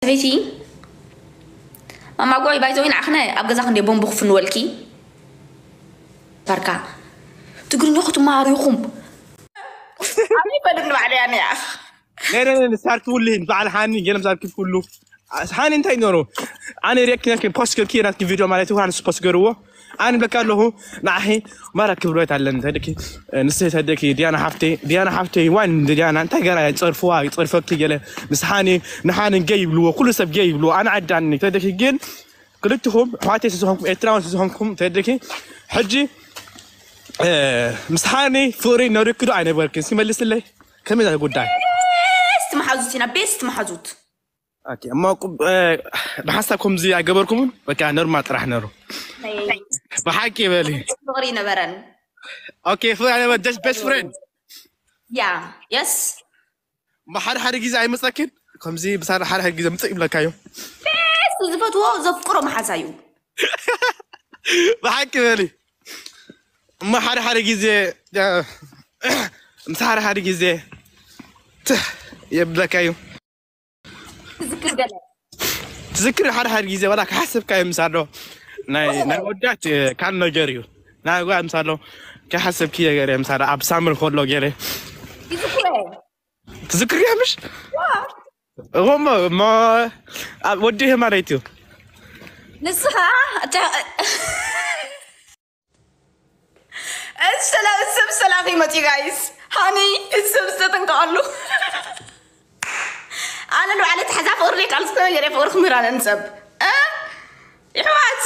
ሰበይቲ ማማ ጎይ ባይዘዊ ንዓኽነ ኣብ ገዛ ክንደ ቦምቡ ክፍንወልኪ ባርካ ትግርኛ ክትመሃሩ ኢኹም። ኣበይ በሉ ንባዕለያ ነያ ነረ ሳርክ ውልህን በዓል ሃኒ ገለም ሳርክ ኩሉ ሃኒ እንታይ ኖሮ ኣነ ሪያክት ናትኪ ፖስት ገርኪ ናትኪ ቪዲዮ ማለት ይኳን ፖስት ገርዎ ኣነ ብለካ ኣለኹ ንዓኺ ማራ ክብረት ኣለኒ ተደኪ ንስተ ተደኪ ዲያና ሓፍቴ ዲያና ሓፍቴ ዋን ዲያና እንታይ ገራ ጸርፍዋ ጸርፈኪ ገለ ንስሓኒ ንሓኒ ገይ ይብልዎ ኩሉ ሰብ ገይ ይብልዎ ኣነ ዓዳኒ ተደኪ ግን ክልትኹም ኣሕዋተይ ስዝኾንኩም ኤርትራውን ስዝኾንኩም ተደኪ ሕጂ ምስሓኒ ፍቕሪ ነርክዶ ኣይነበርክን ሲመልስለይ ከመይ ጉዳይ ቤስት መሓዙት ኢና ቤስት መሓዙት እሞ ብሓሳብ ከምዚ ኣይገበርኩምን በቃ ነርማ ጥራሕ ነሩ ብሓቂ በሊ ፍቕሪ ነበረን ኦኬ ፍቕሪ ነበር just best friend ያ የስ ሓደ ሓደ ግዜ ኣይመፀክን ከምዚ ብሳላ ሓደ ሓደ ግዜ ምፅእ ይብለካ እዩ ቤስት ዝፈትዎ ዘፍቅሮ መሓዛ እዩ ብሓቂ በሊ እሞ ሓደ ሓደ ግዜ ምስ ሓደ ሓደ ግዜ ትህ የብለካ እዩ ትዝክር ገለ ትዝክር ሓደ ሓደ ግዜ ዋላ ክሓስብካ እዩ ምስ ኣሎ ናይ ናይ ወዳት ካል ነገር እዩ ናይ ጓ ምስ ኣሎ ክሓስብኪ ነገር እዩ ምስ ኣሎ ኣብ ሳምር ከሎ ገለ ይዝክረ ትዝክር ምሽ እሞ እሞ ወዲ ይህ ማለት እዩ ንስኻ እተ- እዚ ሰላም ሰብ ሰላም ይመጽ ጋይስ ሃኒ እዚ ሰብ ዝተጠንቀቐሉ ኣነ ንባዕለ ተሓዛ ፍቅሪ ደይ ካልስ ነገር ፍቅሪ ክምህር ኣነ ንሰብ እ? ይሕዋት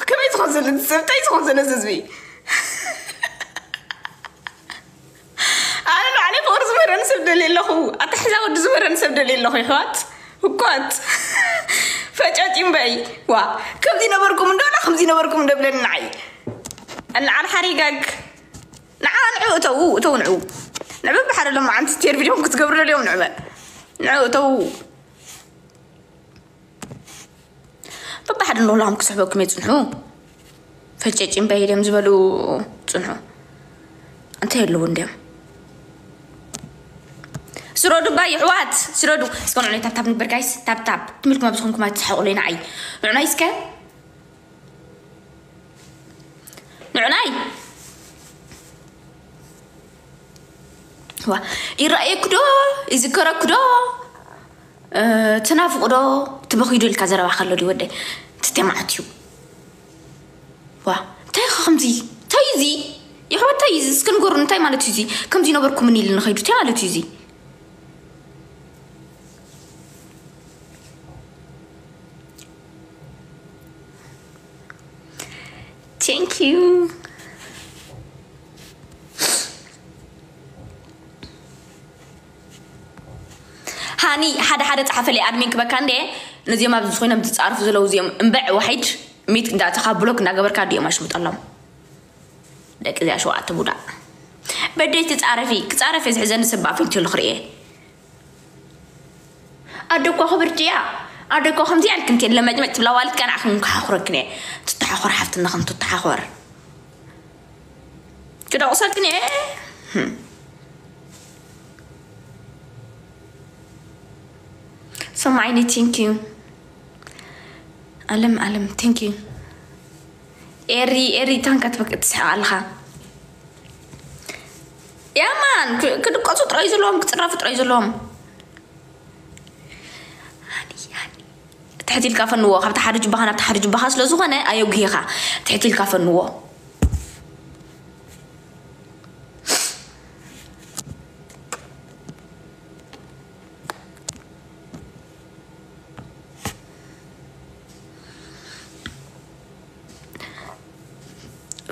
ከመይ ዝኾን ዘሎ ንሰብ እንታይ ዝኾን ዘሎ እዚ ህዝቢ ኣነ ንባዕለ ፍቅሪ ዝምህረኒ ሰብ ደልየ ኣለኹ ኣተሓዛ ወዲ ዝምህረኒ ሰብ ደልየ ኣለኹ ይሕዋት እኳት ፈጨጭ እምበይ ዋ ከምዚ ነበርኩም እንዶ ላ ከምዚ ነበርኩም እንደብለኒ ንዓይ እንዓል ሓሪጋግ ንዓ ንዑ እተው እተው ንዑ ንዑ ብሓደ ሎም ዓንቲ ቴር ቪድዮም ክትገብሩ ደልዮም ንዑ በል ንዑ እተው በባሓደ ንላም ክስሕበኩም የፅንሑ ፈጨጭ እምበይ ድዮም ዝበሉ ፅንሑ እንታይ ኣለዉ እንድዮም ስረዱ ባይ ይሕዋት ስረዱ እስከ ንዑ ታብታብ ንግበር ጋይስ ታብታብ ትምልኩም ኣብ ዝኾንኩም ኣይትስሓቁለይ ንዓይ ንዑናይ እስከ ንዑናይ ዋ ይረኣየኩ ዶ ይዝከረኩ ዶ ትናፍቁ ዶ ትበኽዩ ዶ ኢልካ ዘረባ ከሎ ድዩ ወደይ ትተማዓት እዩ ዋ እንታይ ኸ ከምዚ እንታይ እዚ ይሕወት እንታይ እዚ እስከ ንገሩ እንታይ ማለት እዩ እዚ ከምዚ ነበርኩምን ኢል ንኸይዱ እንታይ ማለት እዩ እዚ Thank you. ሃኒ ሓደ ሓደ ፃሓፈለይ ኣድሚን ክበካ እንደ ነዚኦም ኣብዚ ኮይኖም ዝፃርፉ ዘለዉ እዚኦም እምበዕ ዋሒድ ሚት እንዳእተኻ ብሎክ እንዳገበርካ ድኦም ኣሽምጠሎም ደቂ እዚኣ ሸውዓተ ቡዳ በደይ ትፃረፊ ክፃረፊ ዝሕዘኒ ሰብ ኣፍንትሉ ክርእየ ኣደ እኮ ክብርቲ እያ ኣደ እኮ ከምዚ ኣልክን ቴን ለመጭመጭ ትብላ ዋልት ቀናዕክን ክሓኹረክን እየ ትተሓኾር ሓፍትና ከም ትተሓኾር ክደቑሰክን እየ ሰማዒኒ ቲንክ ዩ ኣለም ኣለም ቲንክ ዩ ኤሪ ኤሪ ታንካ ትስሕቕ ኣለኻ ያማን ክድቀሱ ጥራይ ዘለዎም ክፅረፉ ጥራይ ዘለዎም ትሕት ኢልካ ፈንዎ ካብቲ ሓደ ጅባኻ ናብቲ ሓደ ጅባኻ ስለ ዝኾነ ኣየጉሂኻ ትሕት ኢልካ ፈንዎ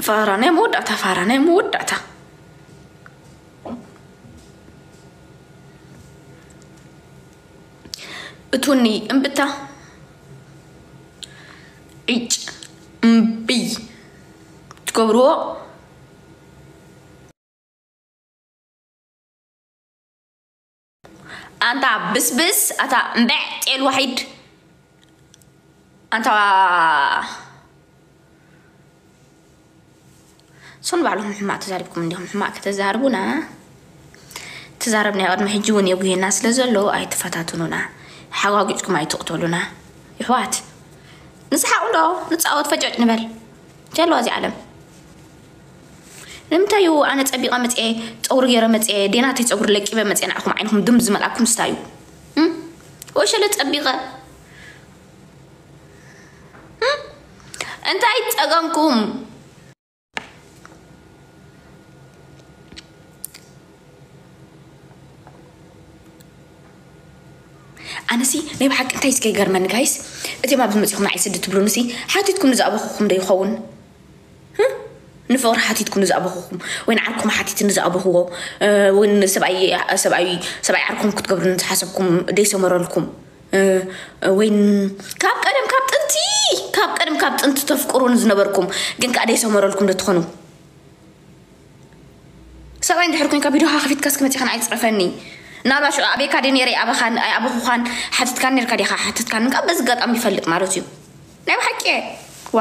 ፋራ ናይ መወዳእታ ፋራ ናይ መወዳእታ እቱኒ እምብታ ዒጭ እምብይ ትገብርዎ ኣንታ ብስብስ ኣታ እምበዕ ጤል ዋሒድ ኣንታ ሶን ባዕልኹም ሕማቕ ተዛሪብኩም እንዲኹም ሕማቕ ከተዛርቡና ተዛረብና ቅድሚ ሕጂ እውን የጉየና ስለ ዘሎ ኣይተፈታትኑና ሓጓጒጽኩም ኣይትቕተሉና ይሕዋት። ንስሓቕ እንዶ ንጻወት ፈጨጭ ንበል። እንታይ ኣለዋ እዚ ዓለም? ንምንታይ እዩ ኣነ ጸቢቐ መጽኤ፣ ጸጉሪ ገይረ መጽኤ፣ ዴናተይ ጸጉሪ ለቂበ መጽኤ ንዓኹም ዓይንኹም ድም ዝመልኣኩም ስታይ እዩ? እም? ወሸለ ጸቢቐ። እም? እንታይ ጸገምኩም? ኣነሲ ናይ ብሓቂ እንታይ እስከ ይገርመኒ ጋይስ፣ እቲኦም ኣብዚ መፂኹም ንዓይ ስዲ ትብሉንሲ ሓቲትኩም ንዝኣበኹኹም ዶ ይኸውን? ህም? ንፍቕሪ ሓቲትኩም ንዝኣበኹኹም ወይ ንዓርኩም ሓቲት ንዝኣበኹዎ፣ እ፣ ወይ ንሰብኣይ ሰብኣይ ሰብኣይ ዓርኩም ክትገብሩ ንዝሓሰብኩም ደይሰመረልኩም፣ እ፣ ወይ ን- ካብ ቀደም ካብ ጥንቲ ካብ ቀደም ካብ ጥንቲ ተፍቅሩ ንዝነበርኩም ግን ከዓ ደይሰመረልኩም ዶ ትኾኑ? ሰብኣይ እንድሕር ኮንካ ቪድዮኻ ከፊትካ እስኪ መፂኻ ንዓይ ፅረፈኒ። ምናልባት ሽዑ ኣበይካ ድየ ነይረ ኣይኣበኻን ኣይኣበኹኻን ሓቲትካን ነርካ ዲኻ ሓቲትካን ካብ በዚ ኣጋጣሚ ይፈልጥ ማለት እዩ። ናይ ብሓቂ እየ። ዋ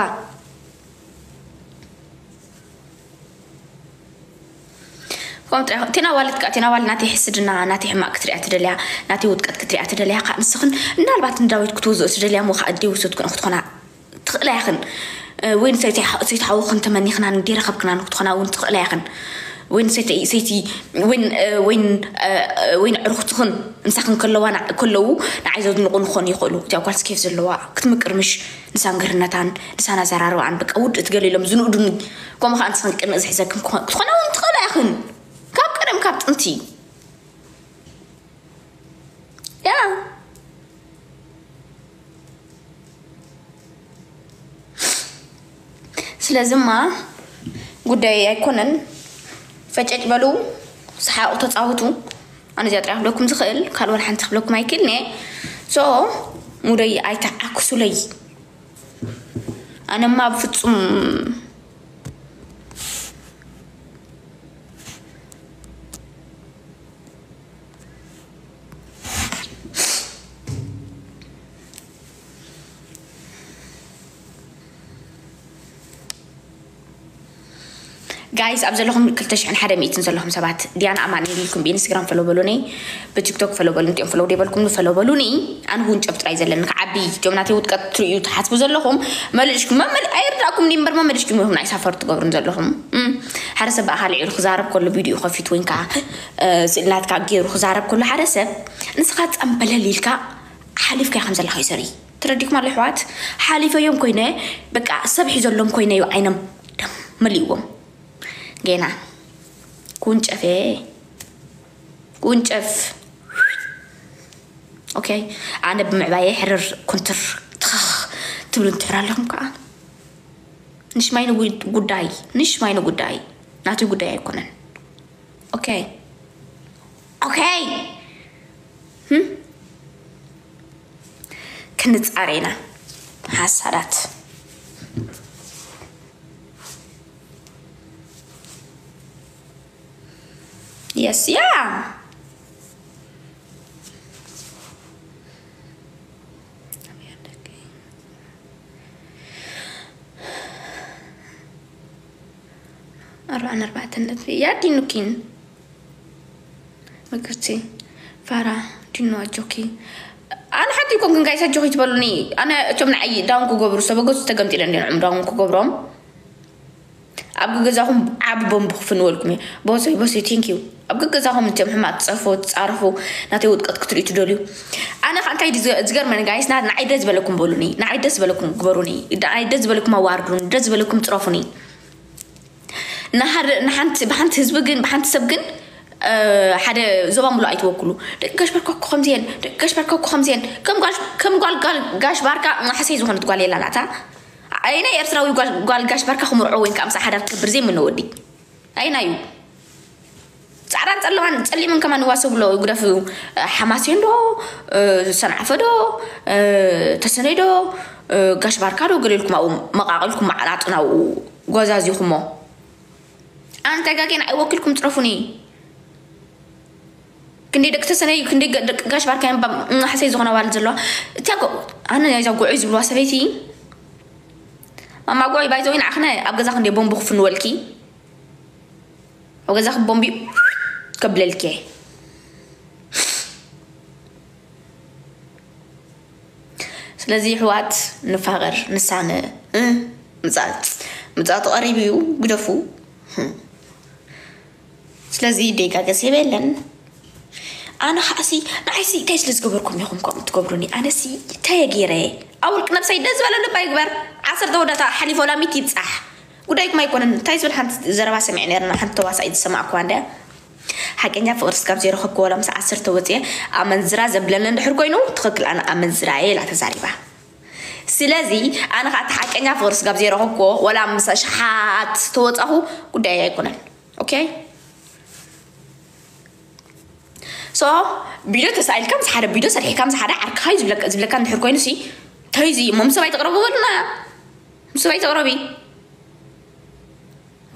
ከምኡ ጥራሕ ቴና ዋልት ከኣ ቴና ዋል ናተይ ሕስድና ናተይ ሕማቕ ክትሪኣ ትደልያ ናተይ ውድቀት ክትሪኣ ትደልያ ከኣ ንስኽን ምናልባት ንዳዊት ክትወዝኦ ትደልያ እሞ ከኣ ደይወሰድክን ክትኾና ትኽእላ ኢኽን። እ፣ ወይ ንሰይቲ ሰይቲ ሓውኽን ተመኒኽናን ደይረኸብክናን ክትኾና እውን ትኽእላ ኢኽን። ወይ ንሰይቲ ሰይቲ ወይ ን- እ፣ ወይ ን- እ፣ እ፣ ወይ ንዕሩኽትኽን ምሳኽን ከለዋ ንዓ- ከለዉ ንዓይ ዘድንቑ ንኾኑ ይኽእሉ። እቲኣ ጓል ስኬፍ ዘለዋ ክትምቅር ምሽ ንሳን ግርነታን ንሳን ኣዘራርባኣን በቃ ውድእቲ ገለ ኢሎም ዝንእዱኒ። ከምኡ ከኣ ንስኽን ቅንእ ዝሕዘክን ክኾ- ክትኾና እውን ትኽእላ ኢኽን። ካብ ቀደም ካብ ጥንቲ ያ ስለዚማ ጉዳይ ኣይኮነን። ፈጨጭ በሉ፣ ሰሓቑ፣ ተጻወቱ። ኣነ እዚኣ ጥራይ ክብለኩም ዝኽእል ካልእ ወላ ሓንቲ ክብለኩም ኣይክእልን እየ። ሶ ሙደይ ኣይተዓክሱለይ። ኣነማ ብፍጹም ጋይስ ኣብ ዘለኹም ክልተ ሽሕን ሓደ ሚእትን ዘለኹም ሰባት ዲያና ኣማን ኢልኩም ብኢንስታግራም ፈሎ በሉኒ፣ ብቲክቶክ ፈሎ በሉኒ፣ እቲኦም ፈሎ ደይበልኩም ፈሎ በሉኒ። ኣነ እውን ጨብ ጥራይ ዘለኒ ክዓቢ እቶም ናተይ ውድቀት ትርእዩ ትሓስቡ ዘለኹም መልእሽኩም መመል ኣይርዳእኩም እምበር መመልሽኩም ኢኹም ናይ ሳፈር ትገብሩን ዘለኹም። እም፣ ሓደ ሰብ ብኣኻል ዒሩ ክዛረብ ከሎ ቪድዮ ከፊት ወይንካ እ፣ ስእልናትካ ገይሩ ክዛረብ ከሎ ሓደ ሰብ ንስኻ ጸምበለል ኢልካ ሓሊፍካ ከም ዘለኻ ይሰሪ ትረዲኩም ኣሎ ኣሕዋት። ሓሊፈዮም ኮይነ በቃ ሰብ ሒዘሎም ኮይነ እዩ ዓይኖም ደም መሊእዎም። ጌና ኩንጨፌ ኩንጨፍ። ኦኬ፣ ኣነ ብምዕባየ ሕርር ኩንትር ትኸኽ ትብሉ እንትሕር ኣለኹም ከዓ ንሽማይኒ ጉ- ጉዳይ ንሽማይኒ ጉዳይ ናቱ ጉዳይ ኣይኮነን። ኦኬ ኦኬ። ህም? ክንጻረ ኢና ሓሳዳት። የስ ያ ኣርባዓን ኣርባዕተን ነጥቢ ያዲኑኪን ምክርቲ ፋራ ዲኖ ኣጆኪ። ኣነ ሓንቲ ይኮንኩን ጋይስ ኣጆኪ ትበሉኒ። ኣነ እቶም ንዓይ ዳውን ክገብሩ ዝተበገሱ ተገምጢለ እንዲንዕም ዳውን ክገብሮም ኣብ ገዛኹም ዓቢ ቦምብ ክፍንወልኩም እየ። ቦሰይ ቦሰይ ቴንክ ዩ። ኣብ ገዛኹም እቶም ሕማቅ ትጸርፉ ትጻረፉ ናተይ ውድቀት ክትርእዩ ትደልዩ። ኣነ ከ እንታይ ድዩ ዝገ- ዝገርመኒ ጋይስ ና- ንዓይ ደስ ዝበለኩም በሉኒ። ንዓይ ደስ ዝበለኩም ግበሩኒ። ንዓይ ደስ ዝበለኩም ኣዋርዱኒ። ደስ ዝበለኩም ጽረፉኒ። ንሓደ ንሓንቲ ብሓንቲ ህዝቢ ግን ብሓንቲ ሰብ ግን እ፣ ሓደ ዞባ ሙሉእ ኣይትወክሉ። ደቂ ጋሽ ባርካ እኮ ከምዚየን ደቂ ጋሽ ባርካ እኮ ከምዚየን ከም ጓል ከም ጓል ጋል ጋሽ ባርካ ሓሰይ ዝኾነት ጓል የላን ኣታ ኣይነ ኤርትራዊ ጓል ጓል ጋሽ ባርካ ክምርዖ ወይ ከዓ ምሳ ሓዳር ክገብር ዘይምነ ወዲ ኣይና እዩ። ጻዕዳን ጸለማን ጸሊምን ከማን ይዋሰብሎ ግደፍ። ሓማሴን ዶ ሰንዓፈ ዶ ተሰነይ ዶ ጋሽ ባርካ ዶ ገሌልኩም ኣብኡ መቃቀልኩም ማዕላጥን ኣብኡ ጓዛዚኹሞ። ኣንተ ጋጌን ኣይወክልኩም ጽረፉኒ። ክንደይ ደቂ ተሰነይ ክንደይ ገ- ደቂ ጋሽ ባርካ እዮም ባ- ሓሰይ ዝኾነ ባል ዘለዋ። እታ ጎ- ኣነ ናይዛ ጉዑይ ዝብልዋ ሰበይቲ ማማ ጉዑይ ባይዘወይ ንዓኽነ ኣብ ገዛ ክንደይ ቦምቢ ክፍንወልኪ ኣብ ገዛ ክቦምቢ ከብለልኪ እየ። ስለዚ ኣሕዋት ንፋቐር፣ ንሳነ፣ እ፣ ምጻት፣ ምጻት ቀሪቡ እዩ፣ ግደፉ። ህም። ስለዚ ደይጋገስ የበለን። ኣነ ኸኣሲ፣ ንዓይሲ እንታይ ስለ ዝገበርኩም ኢኹም ከምኡ ትገብሩኒ? ኣነሲ እንታይ ገይረ? ኣብ ውልቂ ነብሰይ ደስ ዝበለ ልባ ይግበር። ዓሰርተ ወዳታ ሓሊፎ ላሚት ይብጻሕ። ጉዳይኩም ኣይኮነን። እንታይ ዝብል ሓንቲ ዘረባ ሰሚዐ ነይረ፣ ሓንቲ ተዋሳኢት ዝሰማዕኩዋ እንድያ። ሓቀኛ ፍቕሪ ስጋብ ዘይረኸብኩ ዋላ ምስ ዓሰርተ ወፅየ ኣመንዝራ ዘብለኒ እንድሕር ኮይኑ ትኽክል፣ ኣነ ኣመንዝራ እየ ኢላ ተዛሪባ። ስለዚ ኣነ ከዓ እቲ ሓቀኛ ፍቕሪ ስጋብ ዘይረኸብኩ ዋላ ምስ ኣሽሓት ተወፃኹ ጉዳይ ኣይኮነን። ኦኬ። ሶ ቪድዮ ተሳኢልካ ምስ ሓደ ቪድዮ ሰሪሕካ ምስ ሓደ ዓርክኻ እዩ ዝብለካ እንድሕር ኮይኑ ሲ ተይዚ እሞ ምስ ሰብኣይ ተቕረቡ በሉና። ምስ ሰብኣይ ተቕረቢ።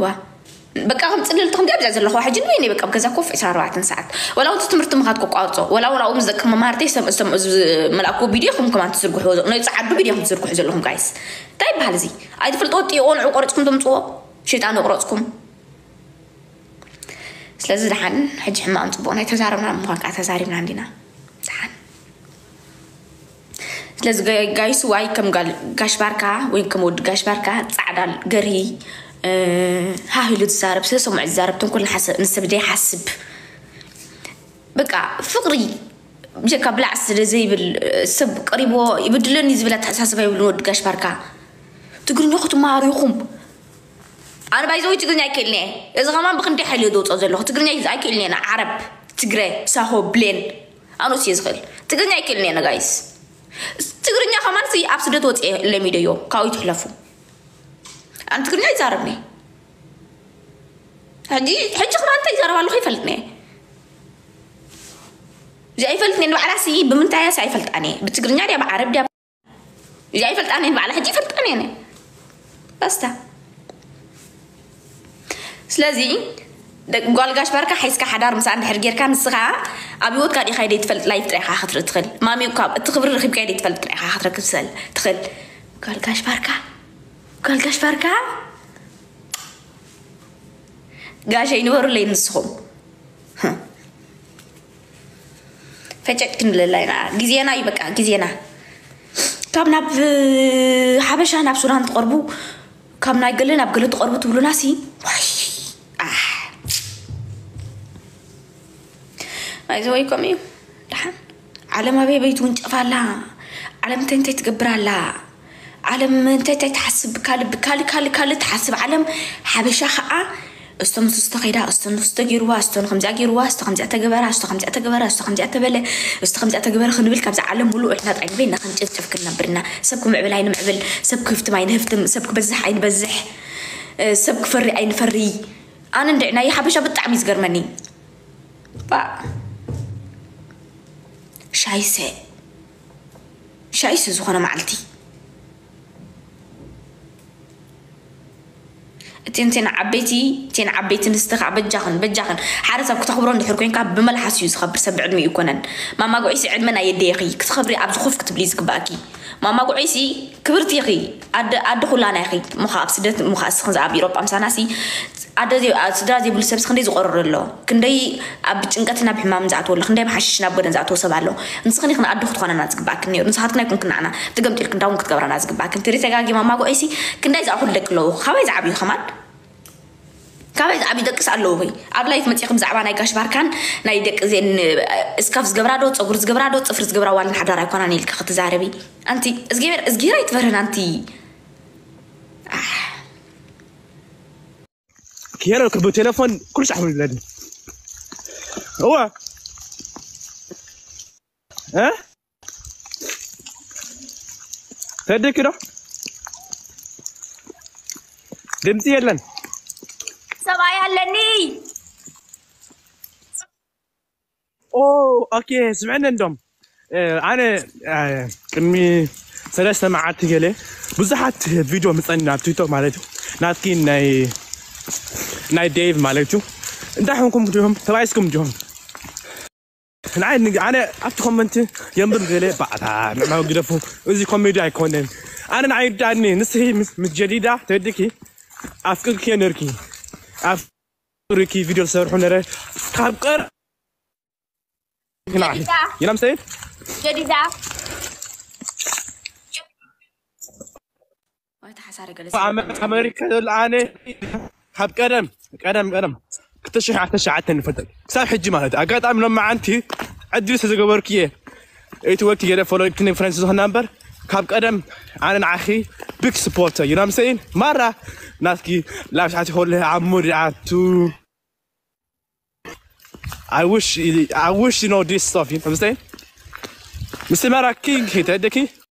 ዋ በቃ ከም ጽልልቲ ከም ገብዛ ዘለኹ ሕጂ ንበይነይ በቃ ኣብ ገዛ ኮፍ ዕስራን ኣርባዕተን ሰዓት ወላ እቲ ትምህርቲ ምኻድ ከቋርጾ ወላ ወላ ምስ ደቂ መማርተይ ሰም እስተም እዚ መልኣኩ ቪድዮ ከም ከማን ትዝርግሑ ናይ ጸዓዱ ቪድዮ ከም ትዝርግሑ ዘለኹም ጋይስ እንታይ ይበሃል እዚ ኣይትፈልጦ ጢቆ ንዑ ቆርጽኩም ትምጽዎ ሸይጣን ይቁረጽኩም ስለዚ ደሓን ሕጂ ሕማም ጽቡቕ ናይ ተዛረብና ምዃን ከዓ ተዛሪብና እንዲና ደሓን ስለዚ ጋይስ ዋይ ከም ጋል ጋሽ ባርካ ወይ ከም ወዲ ጋሽ ባርካ ጻዕዳ ገርሂ ሃህ ኢሉ ዝዛረብ ስለ ሰምዑ ዝዛረብ ተንኮል ንሓሰ- ንሰብ ዘይሓስብ በቃ ፍቕሪ ብጀካ ብላዕ ስለ ዘይብል ሰብ ቀሪብዎ ይብድለኒ ዝብል ኣተሓሳስባ ይብልን ወዲ ጋሽ ባርካ ትግርኛ ክትመሃሩ ኢኹም ኣነ ባይዘዊ ትግርኛ ኣይክእልን እየ እዚ ከማን ብክንደይ ሓይሊ እየ ዘውፅኦ ዘለኹ ትግርኛ ኣይክእልን እየ ዓረብ ትግረ ሳሆ ብሌን ኣነስ እየ ዝኽእል ትግርኛ ኣይክእልን እየ ጋይስ ትግርኛ ከማን ሲ ኣብ ስደት ወፅየ ለሚደዮ ካብኡ ይትሕለፉ ኣነ ትግርኛ ይዛረብኒ ሕጂ ሕጂ ከማን እንታይ ይዛረብ ኣለኹ ይፈልጥኒ እየ እዚ ኣይፈልጥኒ ንባዕላ ሲ ብምንታይ እያ ሲ ኣይፈልጣኒ እየ ብትግርኛ ድያ ብዓረብ ድያ እዚ ኣይፈልጣን እየን ባዕላ ሕጂ ይፈልጣን እየን በስታ ስለዚ ጓል ጋሽ ባርካ ሓይስካ ሓዳር ምሳኣ እንድሕር ጌርካ ንስኻ ኣብ ህይወትካ ዲኻ ደይ ትፈልጥ ላይፍ ጥራይካ ክትርኢ ትኽእል ማሚ ካብ እቲ ክብሪ ረኺብካ ደይ ትፈልጥ ጥራይካ ክትረክብ ትኽእል ትኽእል ጓል ጋሽ ባርካ ጓል ጋሽ ባርካ ጋሸይ ንበሩለይ ንስኹም ፈጨጭ ክንብለላ ኢና ግዜና እዩ በቃ ግዜና ካብ ናብ ሓበሻ ናብ ሱዳን ትቐርቡ ካብ ናይ ገለ ናብ ገለ ትቐርቡ ትብሉና ሲ ናይዚ ወይ ከምኡ እዩ ደሓን ዓለም ኣበይ በይ ትውንጨፍ ኣላ ዓለም እንታይ እንታይ ትገብር ኣላ ዓለም እንታይ እንታይ ትሓስብ ካልእ ብካልእ ካልእ ካልእ ካልእ ትሓስብ ዓለም ሓበሻ ከዓ እስቶ ምስ እስቶ ከይዳ እስቶ ንስቶ ገይርዋ እስቶ ንከምዚኣ ገይርዋ እስቶ ከምዚኣ ተገበራ እስቶ ከምዚኣ ተገበራ እስቶ ከምዚኣ ተበለ እስቶ ከምዚኣ ተገበረ ክንብል ካብዚ ዓለም ሙሉእ እሕና ጥራይ ንበይና ክንጭፍጭፍ ክንነብር ኢና ሰብ ክምዕብል ኣይንምዕብል ሰብ ክህፍትም ኣይንህፍትም ሰብ ክበዝሕ ኣይንበዝሕ ሰብ ክፈሪ ኣይንፈሪ ኣነ እንድዒ ናይ ሓበሻ ብጣዕሚ እዩ ዝገርመኒ ባእ ሻይሰ ሻይሰ ዝኾነ መዓልቲ እቲን ቴን ዓበይቲ ቴን ዓበይቲ ንስቲ ከዓ በጃኽን በጃኽን ሓደ ሰብ ክተኽብሮ እንድሕር ኮይንካ ብመልሓስ እዩ ዝኸብር ሰብ ብዕድሚኡ ይኮነን ማማ ጉዒሲ ዕድመ ናይ የደየኺ ክትኸብሪ ኣብዚ ኮፍ ክትብሊ ዝግባእኪ ማማ ጉዒሲ ክብርቲ ኢኺ ኣደ ኣደ ኩላና ኢኺ ምዃ ኣብ ስደት ምዃ እስኽን ኣብ ኢሮጳ ምሳና ሲ ኣደ ዘይ- ኣ- ስድራ ዘይብሉ ሰብስ ክንደይ ዝቆርር ኣሎ ክንደይ ኣብ ጭንቀትን ኣብ ሕማምን ዝኣትዎ ኣሎ ክንደይ ብሓሽሽ ናብ ጎደን ዝኣትዎ ሰብ ኣሎ ንስኽን ኢኽን ኣደ ክትኾነና ዝግባእክን ነይሩ ንስኻትክን ኣይኮንክን ንዓና ትገምጢልክን ዳውን ክትገብረና ዝግባእክን ትሪ ተጋጊ ማማ ጎዒሲ ክንደይ ዝኣኹል ደቂ ኣለዉ ካባይ ዝዓብዩ ከማን ካበይ ዝዓብዩ ደቅስ ኣለዉ ኾይ ኣብ ላይፍ መፂኹም ብዛዕባ ናይ ጋሽ ባርካን ናይ ደቂ ዜን እስካፍ ዝገብራ ዶ ፀጉሪ ዝገብራ ዶ ፅፍሪ ዝገብራ ዋልን ሓዳር ኣይኮናን ኢልካ ክትዛረቢ ኣንቲ እዝጌር እዝጌር ኣይትበርን ኣንቲ ኪሄረልክ ብቴሌፎን ኩሉ ሳዕ ይብለኒ እወ እ ተድኪ ዶ ድምፂ የለን ሰብኣይ ኣለኒ ኦ ኦኬ ስምዕኒ እንዶም ኣነ ቅድሚ ሰለስተ መዓልቲ ገለ ብዙሓት ቪድዮ ምፀኒ ናብ ቲክቶክ ማለት እዩ ናትኪ ናይ ናይ ዴቭ ማለት እዩ እንታይ ኾንኩም ድዮም ተባይስኩም ድዮም ንዓይ ኣነ ኣብቲ ኮመንት የንብብ ገለ ባዕታ ንዕማ ግደፉ እዚ ኮሜዲ ኣይኮነን ኣነ ንዓይ ዳኒ ንስኺ ምስ ጀዲዳ ተድኪ ኣፍቅርኪ ነርኪ ኣፍቅርኪ ቪድዮ ዝሰርሑ ነረ ካብ ቀር ይናም ሰይድ ጀዲዳ ኣመሪካ ዘሎ ኣነ ካብ ቀደም ቀደም ቀደም ክልተ ሽሕ ዓሰርተ ትሽዓተ ንፈልጠል ክሳብ ሕጂ ማለት ኣጋጣሚ ሎማዓንቲ ዕድል ዝተገበርክየ እቲ ወኪ ገለ ፎሎ ክኒ ፍረንስ ዝኾና እምበር ካብ ቀደም ኣነ ንዓኺ big supporter you know what I'm saying ማራ ናትኪ ላብ ሰዓት ይኸሉ ኣብ ሙድ ኣቱ I wish I wish you know this stuff you know what I'm saying Mister Mara King ሂተ ደኪ